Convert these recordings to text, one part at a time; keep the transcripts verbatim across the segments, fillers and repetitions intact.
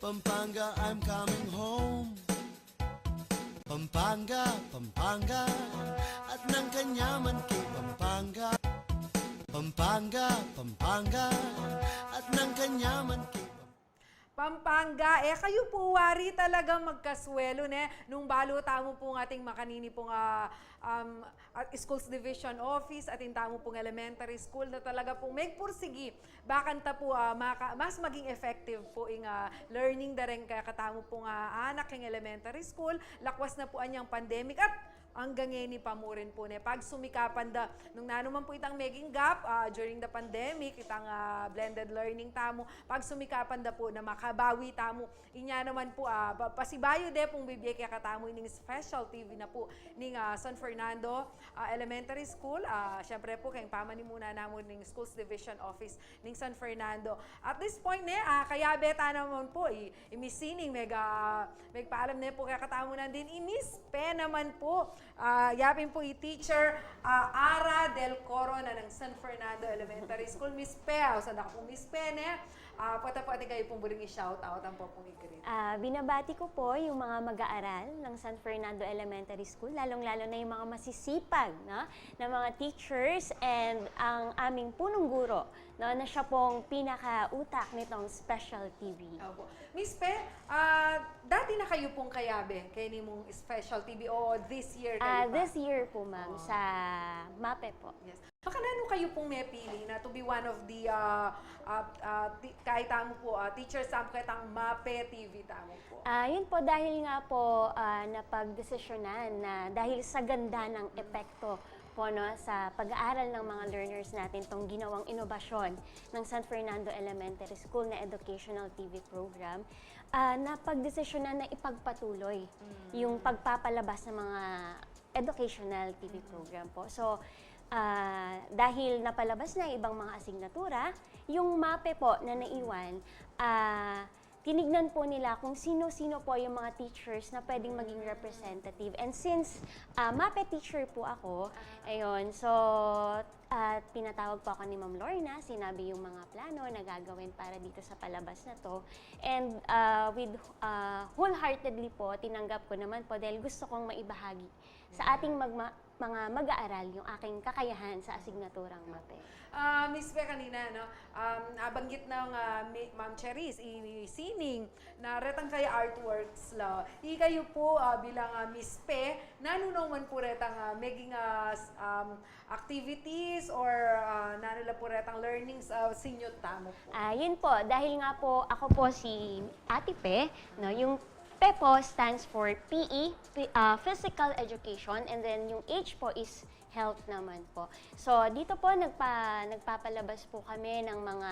Pampanga, I'm coming home. Pampanga, Pampanga, at nang kanyaman kay Pampanga. Pampanga, Pampanga, at nang kanyaman kay Pampanga. Pampanga, eh, kayu pu wari talaga magkaswelu, ne? Nung balu tamu pung ating makanini pung, ah, um, ah, Schools Division Office, atin tamu pung elementary school na talaga pung megpursigi. Bakanta pu, ah, maka-, mas maging effective pu ing, ah, learning da reng kekatamu pung, ah, anak keng elementary school, lakwas na pu anyang pandemic at anggang ngeni pa murin pu, ne? Pagsumikapan da, nung nanu man pu itang meging gap, ah, during the pandemic, itang, ah, blended learning tamu, pagsumikapan da pu na makabawi tamu. Inya naman pu, ah, pa-, pasibayu de pung bibie kekatamu ining special T V na pu ning, ah, San Fernando, ah, Elementary School. Ah, siyempre pu, keng pamanimuna namu ning Schools Division Office ning San Fernando. At this point, ne, ah, kayabe ta naman pu, i-, i Miss Sining, mega-, megpaalam ne pu kekatamu nandin, i Miss Pe naman pu. Ah, yapin pu i Teacher, ah, Ara Del Coro na nang San Fernando Elementary School. Miss Pe, ah, usan da ka pu Miss Pe, ne? Ah, pota pu atin kayu pung buring i-shout out, ampo pung i-greet. Ah, binabati ko po yung mga mag-aaral ng San Fernando Elementary School, lalong-lalo na yung mga masisipag, no, na mga teachers and ang aming punong guro, no, na siya pong pinakautak nitong special T V. Opo. Miss Pe, ah, dati na kayu pung kayabe keni mung special T V o this year kayu Ah, pa? This year po, ma'am, Oo. sa MAPEH po. Yes. Makananu kayu pung mepili na to be one of the, ah, ah, ah, ti-, kaya tamu po, ah, teachers tamu kaya tang MAPEH T V tamu po? Ah, yun po, dahil nga po, ah, napagdesisyonan na dahil sa ganda ng epekto po, no, sa pag-aaral ng mga learners natin, tong ginawang inobasyon ng San Fernando Elementary School na educational T V program, ah, napagdesisyonan na ipagpatuloy yung pagpapalabas ng mga educational T V program po. So, ah, dahil napalabas na yung ibang mga asignatura, yung MAPEH po na naiwan, ah, tinignan po nila kung sino-sino po yung mga teachers na pwedeng maging representative. And since, ah, MAPEH teacher po ako, ayun, so, ah, pinatawag po ako ni Ma'am Lorna, sinabi yung mga plano na gagawin para dito sa palabas na to. And, ah, with, ah, wholeheartedly po, tinanggap ko naman po dahil gusto kong maibahagi sa ating magma-, mga mag-aaral yung aking kakayahan sa asignaturang MAPEH. Ah, Miss Pe, kanina, no, um, nabanggit na nga, ah, mi-, Ma'am Cherise, i-, i-, Sining, na retang kaya artworks la. Ikayu po, ah, bilang, ah, Miss Pe, nanu naman po retang, ah, meging, ah, s-, um, activities or, ah, nanu la po retang learnings, ah, sinyu tamu po? Ah, yun po, dahil nga po, ako po si Ate Pe, no, yung P E po stands for P E, phy- ah, Physical Education, and then yung H po is health naman po. So, dito po nagpa, nagpapalabas po kami ng mga,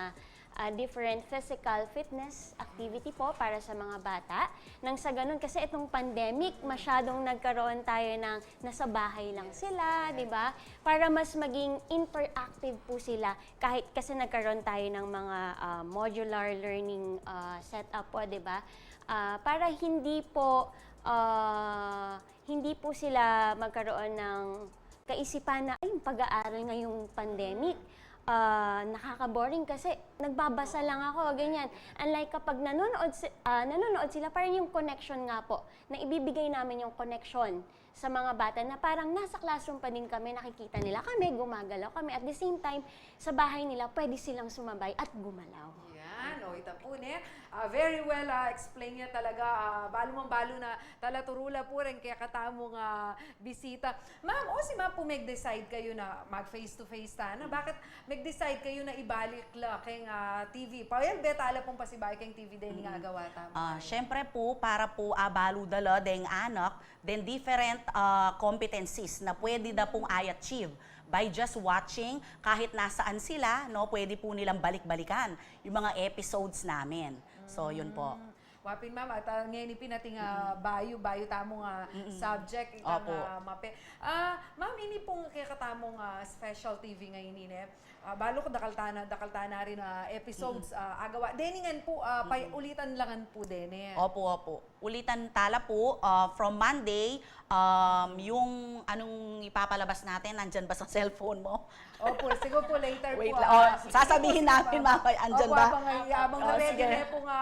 ah, different physical fitness activity po para sa mga bata. Nang sa ganun, kasi itong pandemic, masyadong nagkaroon tayo ng nasa bahay lang sila, di ba? Para mas maging interactive po sila, kahit kasi nagkaroon tayo ng mga, ah, modular learning, ah, setup po, di ba? Ah, para hindi po, ah, hindi po sila magkaroon ng kaisipan na, "Ay, yung pag-aaral ngayong pandemic, ah, nakaka-boring kasi nagbabasa lang ako," ganyan. Unlike kapag nanonood, si- ah, nanonood sila, parang yung connection nga po na ibibigay namin, yung connection sa mga bata na parang nasa classroom pa din kami, nakikita nila kami, gumagalaw kami. At the same time, sa bahay nila, pwede silang sumabay at gumalaw. Yan, o, ita po, ne? Ah, very well, ah, explain niya talaga. Ah, balu mang balu na talaturu la po rin kaya katamu nga bisita. Ma'am, o si Ma'am po, mag-decide kayu na mag face to face ta, na? Bakit mag-decide kayu na ibalik la keng, ah, T V? Pawel beta la pong pasibayu keng T V dahil nga agawa tamu. Ah, syempre po, para po abalu da la deng anak, then different, ah, competencies na pwede da pong i-achieve by just watching, kahit nasaan sila, no, pwede po nilang balik-balikan yung mga episodes namin. So, yun po. Wa pin, ma'am, at, ah, ngeni pin atin, ah, bayu, bayu tamung, ah, subject, itang, ah, mape. Ah, ma'am, ini pung kekatamung, ah, special T V ngeni, ne? Ah, balu ku dakal tana, dakal tana rin, ah, episodes, ah, agawa. Deni ngan pu, ah, pay-, ulitan la ngan pu deni. Opo, opo. Ulitan tala pu, ah, from Monday, um, yung anong ipapalabas natin, nandyan ba sa cellphone mo? Opo, siguro po later Wait po, lang. Oh, ah, sasabihin namin mamaya, andyan ba? Opo, abang, abang na-ready na po nga,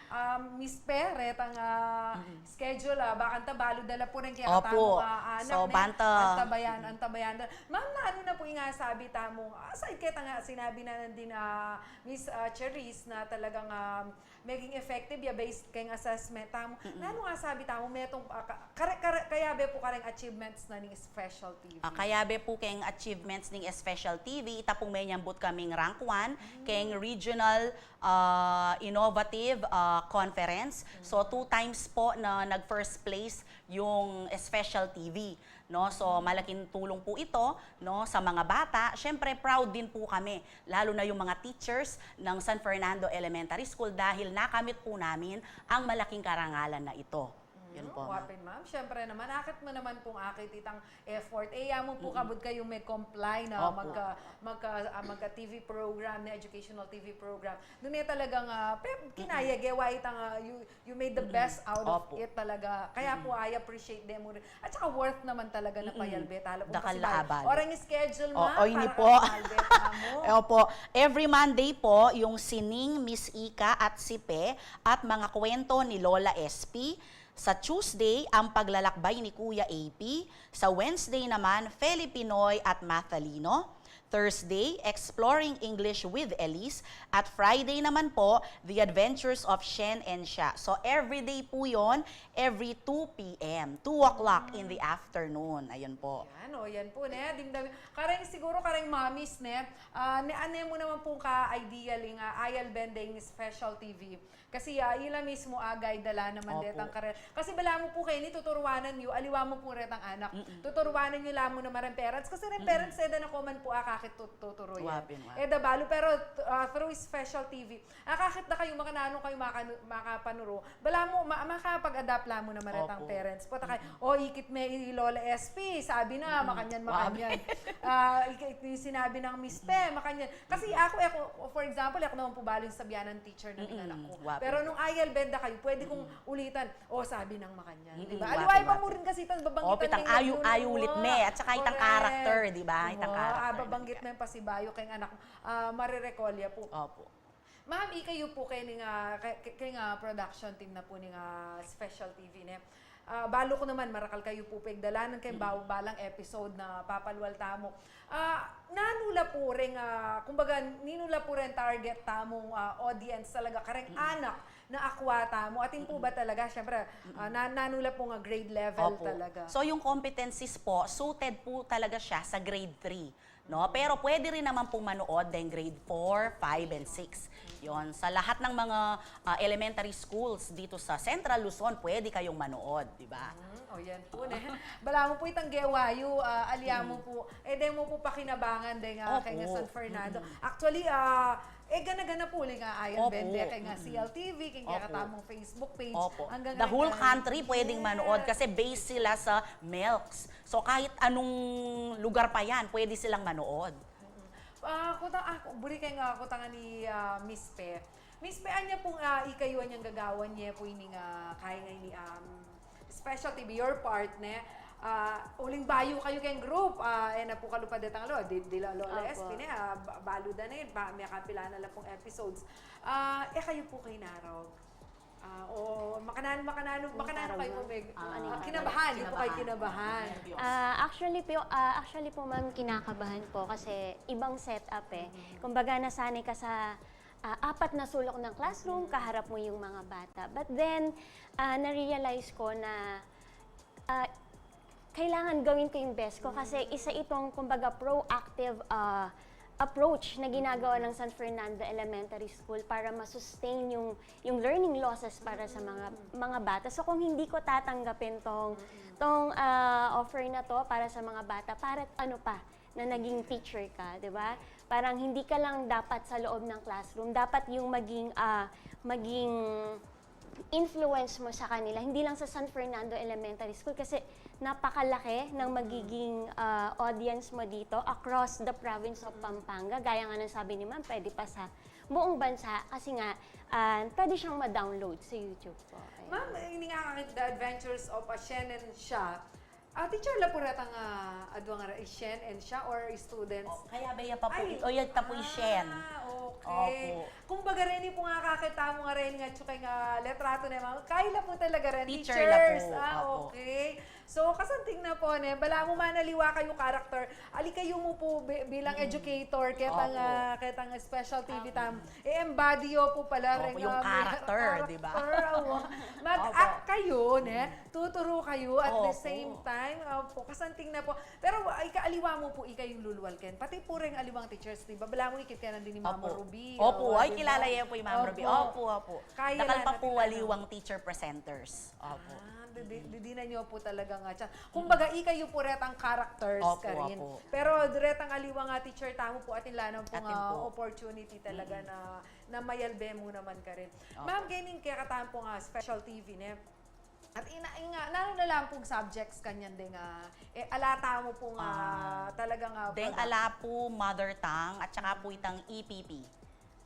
ah, Miss Pe, retang, ah, schedule, ah, baka anta balu dala po rin kaya Opo. Katamo, ah, anak So, na, banta. Antabayan, antabayan. Ma'am, na ano na po yung nga sabi tamung, ah, sa kaya nga sinabi na nandin, ah, Miss, ah, Cherise na talagang, ah, maging effective ya based keng assessment tamu. Nanu nga sabi tamu, metung, ah, ka-, kare-, kare-, kayabe pu kareng achievements na ning Special T V? Ah, kayabe pu keng achievements ning Special T V, ita pung menyambut kaming rank one keng Regional, ah, Innovative, ah, Conference. So, two times po na nag-first place yung Special T V. No? So, malaking tulong po ito, no, sa mga bata. Siyempre, proud din po kami, lalo na yung mga teachers ng San Fernando Elementary School dahil nakamit po namin ang malaking karangalan na ito. Yun po, ma'am. Wa pin, ma'am. Siyempre naman, akit mu naman pung akit itang effort. E, ya mu pu kabud kayu me-comply na Opo. magka, magka, ah, magka T V program, na educational T V program. Dun e talagang, ah, pe-, kinaya, gewa itang, ah, you, you made the best out of Opo. it talaga. Kaya po, I appreciate de mu rin. At saka worth naman talaga na payalbe. Tala po Dakal kasi na ba-, abal. Orang schedule, O, ma'am, o, ini para po. kang palbe, tamo. Opo. Every Monday po, yung sining Miss Ika at si Pe at mga kwento ni Lola S P. Sa Tuesday, ang paglalakbay ni Kuya A P. Sa Wednesday naman, Filipinoy at Mathalino. Thursday, Exploring English with Elise. At Friday naman po, The Adventures of Shen and Sha. So, everyday po yon, every two P M, two o'clock in the afternoon. Ayun po. Yan, o, yan po, ne. Dimdam, kareng siguro, kareng mommies, ne. Ah, ne, ane mu naman pung ka-idea ling, ah, ayalben deng Special T V. Kasi, ah, ila mismu agay dala naman Opo. detang karel. Kasi balamu pu keni tuturuanan yu, aliwa mu pu retang anak. Tuturuanan yu la mu naman reng parents. Kasi reng parents, e da na ko man pu akakit tut-, tuturu Wa yan. pin, wa. E da balu, pero, ah, through Special T V, akakit da kayu, makananu kayu makanu-, makapanuru. Balamu, ma-, makapag-adapt la mu naman retang Opo. parents. Pota kay, "O, ikit me i Lola S P, sabi na, makanyan, Wa makanyan." pin. Ah, ik-, ik-, yung sinabi ng Miss Pe, makanyan. Kasi ako, ako, for example, ako naman pu balu yung sabian ng teacher ng anak ko. Wa pin. Pero nung ayalben da kayu, pwede kung ulitan, "O, sabi ng makanyan." Di ba? Wa pin, wa pin. Aliwa, iba mu rin kasi itang babanggitan Opo, itang ng ayu, ayu ulit me. At saka itang Correct. character, di ba? Itang Wa, character ah, na babanggit bigay. me pasibayu keng anak, ah, marirekolya pu. Opo. Ma'am, ikayu pu keng, ah, ke-, ke-, keng, ah, production team na pu ning, ah, Special T V, ne? Ah, balu ku naman, marakal kayu pu pegdalanan keng bau-, balang episode na papalwal tamu. Ah, nanu la pu reng, ah, kumbaga, ninu la pu reng target tamung, ah, audience talaga, kareng anak na akwa tamu. Atin pu ba talaga, siyempre, ah, na-, nanu la pu nga grade level Opo. talaga? So, yung competencies po, suited po talaga siya sa grade three. No? Pero pwede rin naman pong manood deng grade four, five, and six. Yon, sa lahat ng mga, ah, elementary schools dito sa Central Luzon, pwede kayong manood, di ba? Mm, o, yan pu, ne. Balamu pu itang gewa yu, ah, alya mu pu, e de mu pu pakinabangan deng, ah, Opo. keng San Fernando. Actually, ah, e gana-gana pu uling ayalben de Opo. keng, ah, C L T V, keng Opo. kekatamung Facebook page. Opo. Hanggang The whole hanggang country pwedeng manood Yes. kasi base sila sa MELCS. So, kahit anong lugar pa yan, pwede silang manood. Mm-mm. Ah, kutang, ah, buri keng, ah, kutang ni, ah, Miss Pe. Miss Pe, anya pung, ah, ikayu anyang gagawan ye pu ini nga, kaya nga ini, um, Special T V, your part, ne? Ah, uling bayu kayu keng group, ah, e na pu kalupad detang lo, di, di la Lola Opo. S P, ne? Ah, ba-, balu da na yun, pa, may kapila na la pung episodes. Ah, e kayu pu kay narog. Ah, o, makananu, makananu, makananu kayu pu, Meg? Ah, ano Ah, yun? kinabahan, di pu kayu Kinabahan. kinabahan. Nervyos. Ah, actually po, ah, actually po, ma'am, kinakabahan po kasi ibang setup eh. Kumbaga, nasanay ka sa, ah, apat na sulok ng classroom, kaharap mo yung mga bata. But then, ah, na-realize ko na, ah, kailangan gawin ko yung best ko kasi isa itong, kumbaga, proactive, ah, approach na ginagawa ng San Fernando Elementary School para ma-sustain yung, yung learning losses para sa mga, mga bata. So, kung hindi ko tatanggapin tong, tong, ah, offer na to para sa mga bata, para ano pa na naging teacher ka, di ba? Parang hindi ka lang dapat sa loob ng classroom, dapat yung maging, ah, maging influence mo sa kanila, hindi lang sa San Fernando Elementary School, kasi napakalaki ng magiging, ah, audience mo dito across the province of Pampanga. Gaya nga ng sabi ni Ma'am, pwede pa sa buong bansa kasi nga, ah, pwede siyang ma-download sa YouTube po. Ayan. Ma'am, ini nga ang The Adventures of, ah, Shen and Sha. Ah, teacher la pu retang, ah, adwa nga ra-, Shen and Sha or students? O, kaya ba ya pa po? Ay, o, ya ta po i Shen. Ah, okay. Opo. Kumbaga, reni pu nga kakita mu nga reni nga atsu keng litrato ne, Ma'am. Kayu la pu talaga reni, teacher la pu. Teachers. Ah, opo. Okay. So, kasanting na po, ne, balamu manaliwa kayu character, ali kayu mu pu bi-, bilang educator, ketang, ah, ketang special T V tamu. E-embody yu pu pala reng, ah, character, di ba? Opo, yung character, opo. Mag-act kayu, ne? Tuturu kayu at the same time. Opo, kasanting na po. Pero, ah, ika aliwa mu pu, ika yung luluwal ken. Pati pu reng aliwang teachers, di ba? Balamu ikit ke nandini i Ma'am Ruby. Opo, ay, kilala ye pu i Ma'am Ruby. Opo, opo. Dakal pa pu aliwang teacher presenters. Opo. Ah, di, di, di, di na nyo pu talaga nga chance. Kumbaga, ika yu pu retang characters karin. Opo, opo. Pero retang aliwang teacher tamu pu, atin la naman pung, ah, opportunity talaga na, na mayalbe mu naman karin. Opo. Ma'am, kening kekatamu pung, ah, special T V, ne? At ina, ina, nanu na lang pung subjects kanyan deng, ah, e, ala tamu pung, ah, talagang, ah, deng ala pu mother tongue at saka pu itang E P P.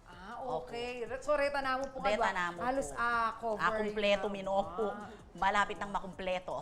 Ah, okay. Re-, so, reta namu pu, reta namu pu. Halos, ah, cover. Ah, kumpleto, mino pu. Malapit nang makumpleto.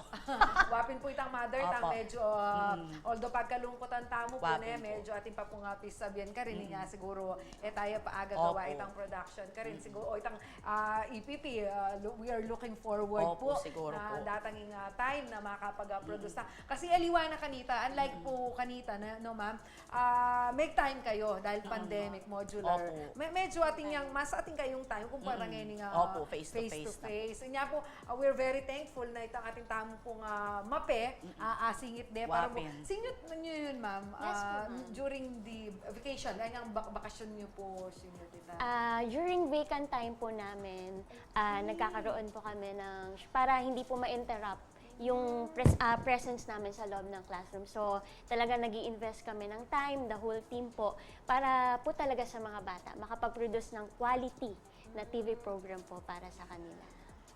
Wa pin pu itang mother tongue, medyo, ah, although pagkalungkutan tamu pu, ne, medyo atin pa pung, ah, pisabian karin nga siguro, e, taya pa agagawa itang production karin siguro, o itang, ah, E P P, ah, lo-, we are looking forward pu siguro na datang ing, ah, time na makapag-produce ta. Kasi aliwa na kanita, unlike pu kanita na, no, Ma'am? Ah, may time kayo dahil pandemic, modular. Opo. Me-, medyo atin yang, mas atin kayung time kumpara ngeni nga face to face. Inya pu, ah, we're very thankful na itang atin tamu pung, ah, mape, ah, asingit de para pu. Sinyut nyo yun, Ma'am, ah, during the vacation, kanyang bak-, bakasyon nyo pu, sinyut ita? Ah, during vacant time po namin, ah, nagkakaroon po kami ng, para hindi po ma-interrupt yung pres-, ah, presence namin sa loob ng classroom. So, talaga nag-i-invest kami ng time, the whole team po, para po talaga sa mga bata, makapag-produce ng quality na T V program po para sa kanila.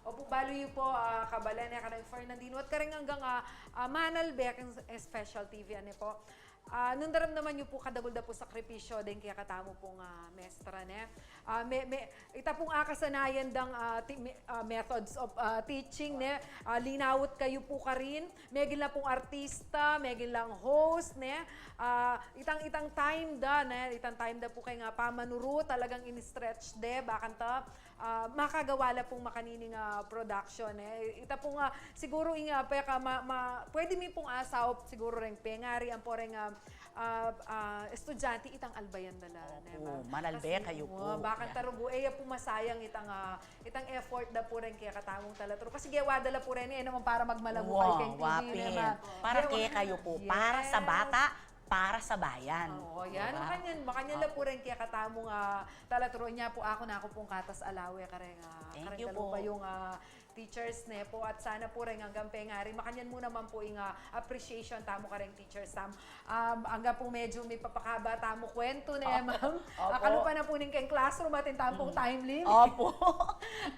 Opo, balu yu po, ah, kabalen, e, kareng Fernandino, at kareng anggang, ah, ah, Manalbe keng Special T V, ane po. Ah, nung daramdaman yu pu kadagul da pu sakripisyo deng kekatamu pung, ah, mestra, ne? Ah, me-, me-, ita pung akasanayan dang, ah, ti-, me-, ah, methods of, ah, teaching, ne? Ah, linawut kayu pu karin, megin la pung artista, megin lang host, ne? Ah, itang, itang time da, ne? Itang time da pu keng, ah, pamanuru, talagang in-stretch de, bakanta, ah, makagawa la pung makanining, ah, production, e. Ita pung, ah, siguro ing, ah, peka ma-, ma-, pwede mi pung asaup siguro reng pengari ampo reng, ah, ah, ah, estudyante itang albayan da la, ne, Ma'am? Opo, manalbe kayu pu. Bakanta rugu, e ya pu masayang itang, ah, itang effort da pu reng kekatamung talaturu. Kasi gewa da la pu reni, e naman para magmalagu kayu keng T V, ne, Ma'am? Para kekayu pu, para sa bata, para sa bayan. Oo, yan. Makanyan, makanyan la pu reng kekatamung, ah, talaturu. Inya pu, aku, naku pung katas alawe kareng, ah, kareng dalu pa yung, ah, teachers, ne po. At sana pu reng anggang pengari, makanyan mu naman pu ing, ah, appreciation tamu kareng teachers tamu. Um, anggang pu medyo mipapakaba tamu kwentu, ne, Ma'am? Opo. Akalupa na pu ning keng classroom, atin tamu pung time limit. Opo.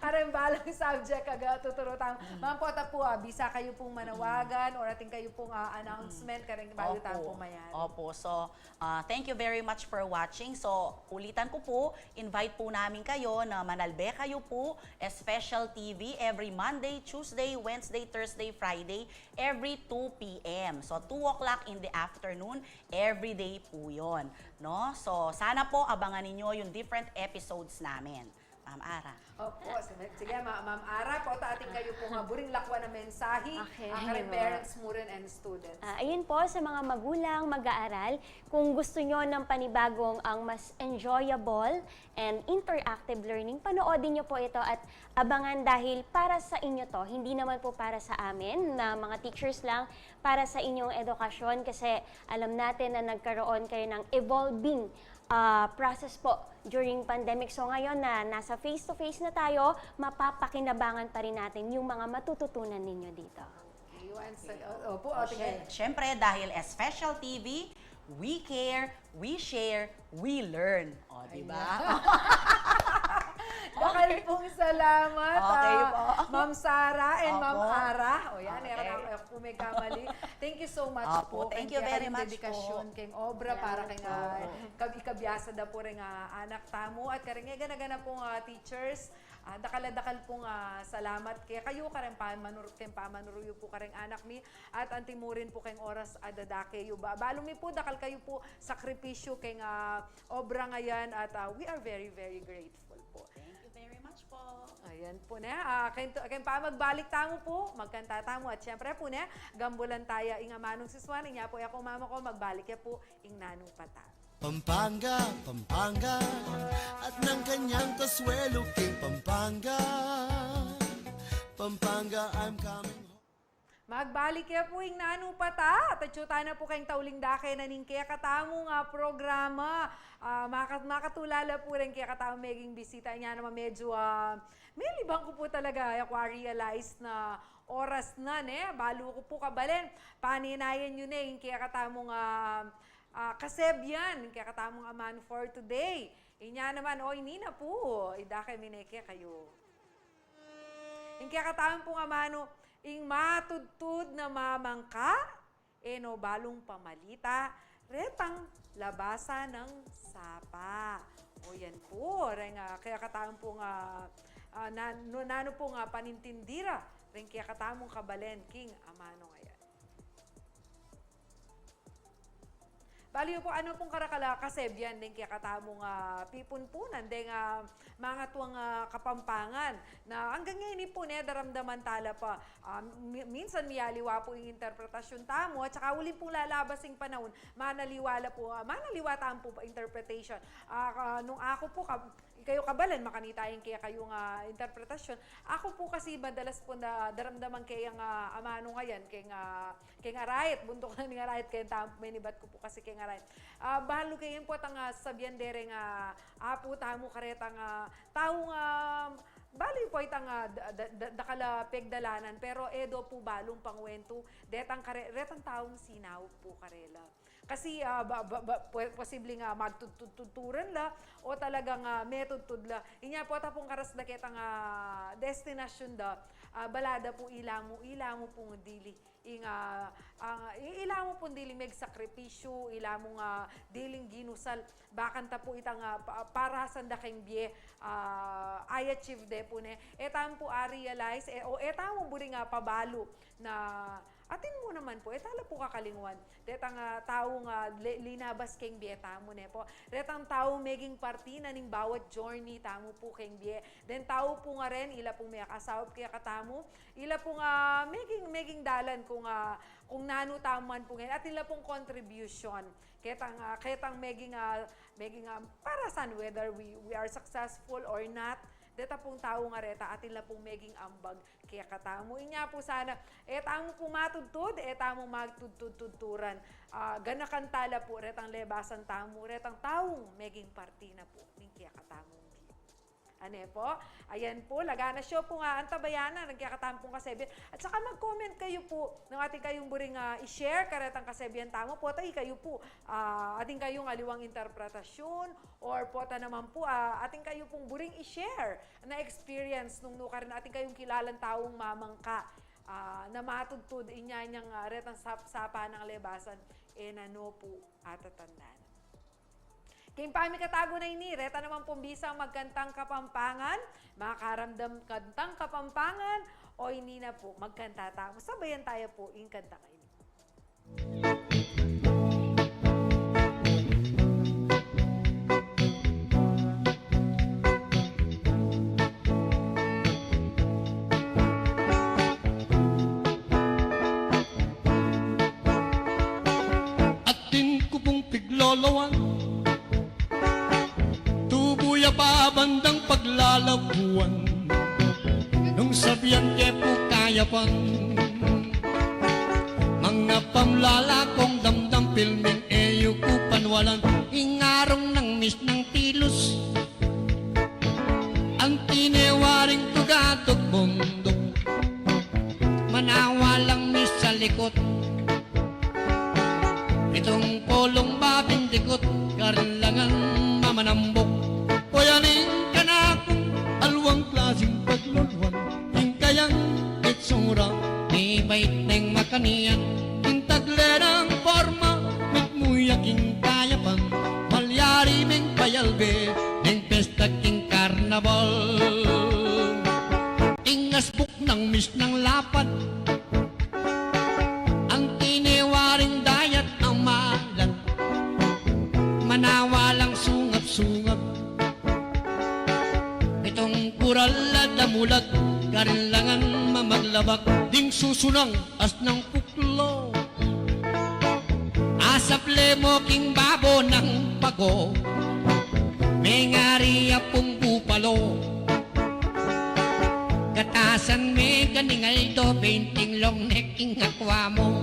Kareng balang subject a tuturu tamu. Ma'am, pota pu, ah, bisa kayu pung manawagan or atin kayu pung, ah, announcement kareng bayu tamu pung mayari. Opo. So, ah, thank you very much for watching. So, ulitan ku pu, invite pu namin kayo na manalbe kayu pu, Special T V every Monday, Tuesday, Wednesday, Thursday, Friday, every two P M. So, two o'clock in the afternoon, every day pu yun, no? So, sana po abangan ninyo yung different episodes namin. Ma'am Ara. Opo, sige, sige, Ma-, Ma'am Ara, pota atin kayu pung, ah, buring lakwan a mensahi, ah, kareng parents mu rin and students. Ah, ayun po, sa mga magulang, mag-aaral, kung gusto nyo ng panibagong ang mas enjoyable and interactive learning, panoodin nyo po ito at abangan dahil para sa inyo to. Hindi naman po para sa amin na mga teachers lang, para sa inyong edukasyon kasi alam natin na nagkaroon kayo ng evolving, ah, process po during pandemic. So ngayon na nasa face-to-face na tayo, mapapakinabangan pa rin natin yung mga matututunan ninyo dito. Ayun, sa, o-, opo, o, sige. Sye-, syempre, dahil Special T V, we care, we share, we learn. O, di ba? Ayan. Dakal Pong salamat, okay, ah, po. Ma'am Sara and Ma'am Ara. O yan, okay. Ako po may kamali. Thank you so much po. Opo, thank you very much po. Keng dedikasyon, keng obra para keng, ah, kab-, ikabyasa da po reng, ah, anak tamu at kareng gana-gana pong, ah, teachers. Ah, dakal a dakal pong, ah, salamat kekayu, kareng pamanur-, keng pamanuruyu po kareng anak mi, at antimurin po keng oras a dada keyu. Ba-, balu mi po, dakal kayu po sakripisyu keng, ah, obra ngayan, at, ah, we are very, very grateful po. Thank you very much po. Ayan po ne. Ah, keng, keng pamagbalik tamu po, magkanta tamu, at syempre po ne, gambulan taya ing amanung sisuan, inya po, e ku mama ku, magbalik ya po ing Nanu Pa Ta. Pampanga, Pampanga, at ng kanyang kasuelo kay Pampanga. Pampanga, I'm coming home. Magbalik ya pu ing Nanu Pa Ta, at atyu tana pu keng tauling dake na ning kekatamung, ah, programa. Ah, maka-, makatulala pu reng kekatamung meging bisita, inya naman medyu, ah, melibang ku pu talaga, aku a-realize na oras na, ne? Balu ku pu kabalen, paninayan yu ne ing kekatamung, ah, ah, kasebyan, ing kekatamung amanu for today. Inya naman, o, ini na pu, idake mi ne kekayu. Ing kekatamung amanu, ing matudtud na mamangka, e no balung pamalita, retang labasan nang sapa. O yan pu, reng, ah, kekatamung, ah, ah, na-, nu-, nanu pung, ah, panintindi ra, reng kekatamung kabalen king amanu a yan. Balu yu pu, anu pung karakal a kasebyan deng kekatamung, ah, pipunpunan deng, ah, mangatuang, ah, Kapampangan. Na anggang ngeni pu ne, daramdaman tala pa. Ah, mi-, minsan miyaliwa pu ing interpretasyun tamu, at saka uli pung lalabas ing panaun, manaliwa la pu, ah, manaliwa tamu pu interpretation. Ah, ka-, nung aku pu, ka-, ikayu kabalen, makanita ing kekayung, ah, interpretasyun. Aku pu kasi madalas pu na daramdaman keyang, ah, amanu a yan, keng, ah, keng arait, buntuk na ning arait, keng tam-, menibat ku pu kasi keng arait. Ah, balu ke ing potang, ah, sabian dereng, ah, apu tamu karetang, ah, taung, ah, balu pu itang, ah, da-, da-, da-, dakal a pegdalanan, pero e do pu balung pangwentu, detang kare-, retang taung sinaup pu karela. Kasi, ah, ba-, ba-, ba-, po-, posibleng, ah, magtudtud-tudturan la, o talagang, ah, metudtud la. Inya pu, ata pung karas da ketang, ah, destinasyun da, ah, bala da pu ila mu, ila mu pung dili. Ing, ah, ang, i-, ila mu pung dili megsakripisyu, ila mung, ah, diling ginusal, bakanta pu itang, ah, pa-, parasan da keng bie, ah, i-achieve de pu ne. E tamu pu a-realize, e, o e tamu buring, ah, pabalu na atin mu naman pu, e tala pu kakalingwan detang, ah, taung, ah, le-, linabas keng bie tamu, ne pu. Retang taung meging parti na ning bawat journey tamu pu keng bie. Deng tau pu ngaren, ila pung mekasaup kekatamu, ila pung, ah, meging, meging dalan kung, ah, kung nanu tamu man pu ngeni, atin la pung contribution. Ketang, ah, ketang meging, ah, meging, ah, parasan whether we, we are successful or not. Deta pung taung areta, atin la pung meging ambag kekatamu. Inya pu sana, e tamu pu matudtud, e tamu magtudtud-tudturan. Ah, ganakan tala pu retang lebasan tamu, retang taung meging parti na pu ning kekatamung bie. Ane pu, ayan pu, laga na syo pung, ah, antabayanan reng kekatamu pung kasebyan. At saka mag-comment kayu pu nung atin kayung buring, ah, i-share karetang kasebyan tamu pu, at ikayu pu, ah, atin kayung aliwang interpretasyun, or pota naman pu, ah, atin kayu pung buring i-share na experience nung nukarin atin kayung kilalang taung mamangka, ah, na matudtud inya nyang, ah, retang sap-, sapa nang lebasan, e nanu pu atatandanan. King pamikatagu na ini, reta naman pung bisang magkantang Kapampangan, makaramdam kantang Kapampangan, o ini na pu, magkanta tamu. Sabayan taya pu ing kantang ini. Atin ku pung piglolowan, tubu ya pa bandang paglalabuan. Nung sabian ke pu kayapan, manga pamlala kung damdam pilming e yu ku panwalan. Ing arung nang mis nang tilus, anti ne waring tugatug bunduk, manawalang mis sa likut. Itung pulung babindikut, karin langan mamanambuk. Oyan ing kanakung alwang Bait neng makanyan, king tagle nang porma, mitmu ya king kayapan, malyari meng payalbe, neng pesta king karnabal. Ing asbuk nang mis nang lapad, anti ne waring dayat a malat, manawa lang sungab-sungab. Itong kural a damulag, karin lang ang mamaglabak, ding susunang asnang puklo. Asap le mo king babo nang pago, mengari a pung bupalo. Katasan me kaning aldo, beinting long ne king akwa mo.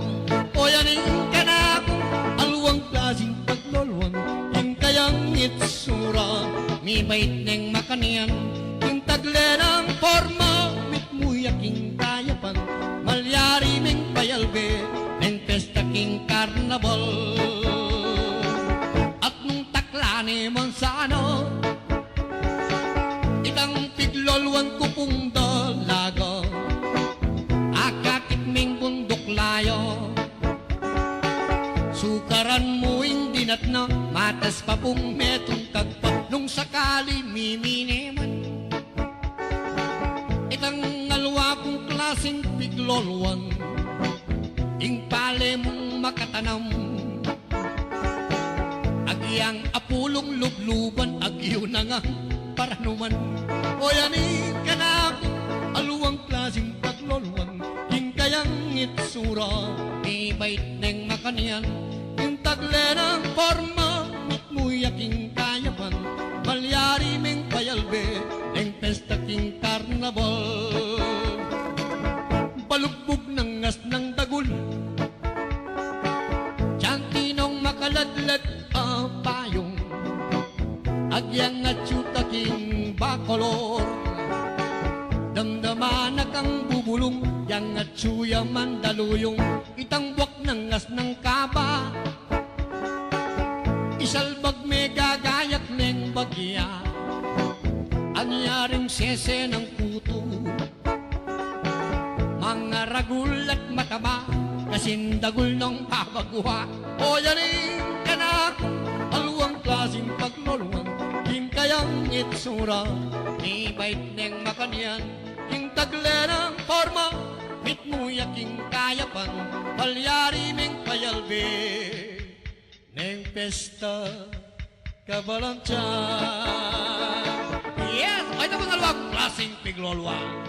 O yan ing kanaku, alwang klasing paglolwang, ing kayang itsura, mibait neng makanyan, ing tagle nang porma, mitmu ya king kayapan, malyari meng payalbe, neng pesta king karnabal. At nung takla ne manzana, itang piglolwan ku pung dalaga, akakit meng bunduk laya. Sukaran mu ing dinat na, matas pa pung metung kagpa, nung sakali mimine man. Itang alwa kung klasing piglolwan, ing pale mung makatanam. Agyang apulung lubluban, agyu na nga paranuman. O yan ing kanaku, alwang klasing paglolwan, ing kayang itsura, mibait neng makanyan, ing tagle nang porma, mitmu ya king kayapan, malyari meng payalbe, neng pesta king karnabal. Balugbug nang asnang dagul, Tiyang tinong makaladlad a payung, agyang atyu ka king Bacolor. Damdaman na kang bubulung, yang atyu ya mandaluyung, itang buak nang asnang kaba. Isalbag me gagayak neng bagya, anyaring sese nang kutu. Mangaragul at mataba, kasing dagul nong babagwa. O yan ing kanaku, alwang klasing paglolwan, ing kayang itsura, mibait neng makanyan, ing tagle nang porma, mitmu ya king kayapan, malyari meng payalbe. Neng pesta kabalantian. Yes! O, ita pung alwang klasing piglolwan.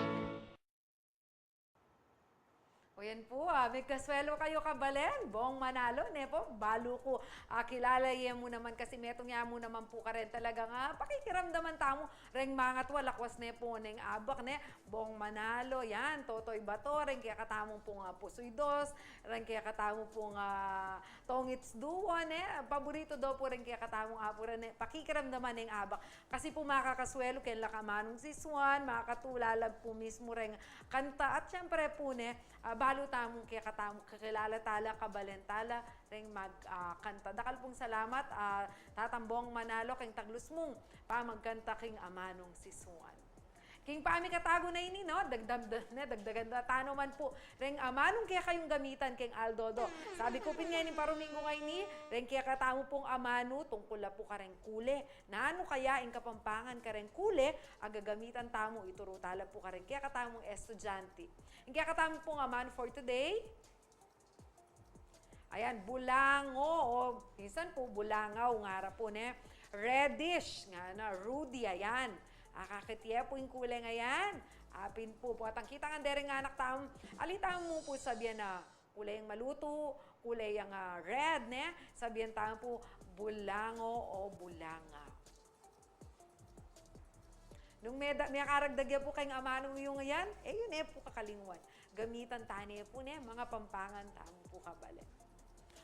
O yan pu, ah, migkasuelu kayu kabalen, Bong Manalo, ne pu, balu ku, ah, kilala ye mu naman kasi metung ya mu naman pu karen talagang, ah, pakikiramdaman tamu, reng mangatua, lakwas ne pu, neng abak ne, Bong Manalo, yan, Totoy Bato, reng kekatamung pung, ah, Pusoy Dos, reng kekatamung pung, ah, Tongits Duo, ne? Paborito do pu reng kekatamung apuran, ne? Pakikiramdaman neng abak. Kasi pu makakasuelu keng la ka Manong Sisuan, makakatulala pu mismu reng kanta. At siyempre pu, ne, ah, balu tamung kekatamung kakilala tala, kabalen tala, reng mag, ah, kanta. Dakal pung salamat, ah, Tatang Bong Manalo, keng taglus mung pamagkanta king Amanong Sisuan. King pamikatagu na ini, no? Dagdam-, ne, dagdagan da tana man pu reng amanung kekayung gamitan keng aldo-aldo. Sabi ku pin ngeni ning paruminggu ngeni, reng kekatamu pung amanu, tungkul la pu kareng kule. Nanu kaya ing Kapampangan kareng kule a gagamitan tamu? Ituru tala pu kareng kekatamung estudyante. Ing kekatamu pung amanu for today, ayan, bulango, o minsan pu bulangaw, ngara pu, ne? Radish, ngana, Rudy, ayan. Akakit ye pu ing kule a yan. Apin pu, potang kita ngan de reng anak tamu, ali tamu pu sabian a kule yang malutu, kule yang, ah, red, ne? Sabian tamu pu bulango o bulangaw. Nung meda-, mekaragdag ya pu keng amanu yu a yan, e yu ne pu kakalingwan. Gamitan tane pu ne, mangapampangan tamu pu kabalen.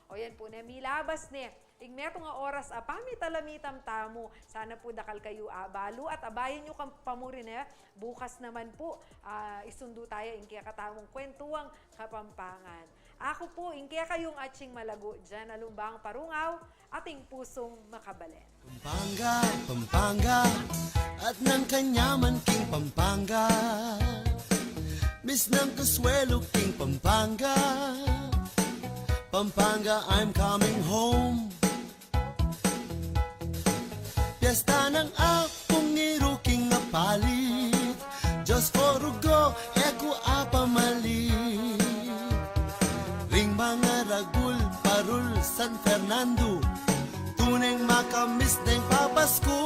O yan pu ne, milabas ne ing metung a oras a pamitalamitan tamu. Sana pu dakal kayu abalu at abayan yu kang pamuri ne. Bukas naman pu, ah, isundu taya ing kekatamung kwentuang Kapampangan. Aku pu ing kekayung atsing malagu, Jan Alumbang Parungaw, ating pusung makabalen. Pampanga, Pampanga, at nang kanyaman king Pampanga. Miss nang Consuelo king Pampanga, Pampanga, I'm coming home. Piyesta nang Apung Ngiru king Apalit, Diyos ko, rugo, e ku apamalit. Ring mangaragul parul San Fernando, tuneng makamiss deng papasku.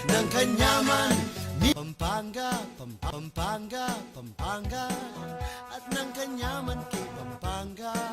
Nang kanyaman mi Pampanga, Pam-, Pampanga, Pampanga, at nang kanyaman king Pampanga.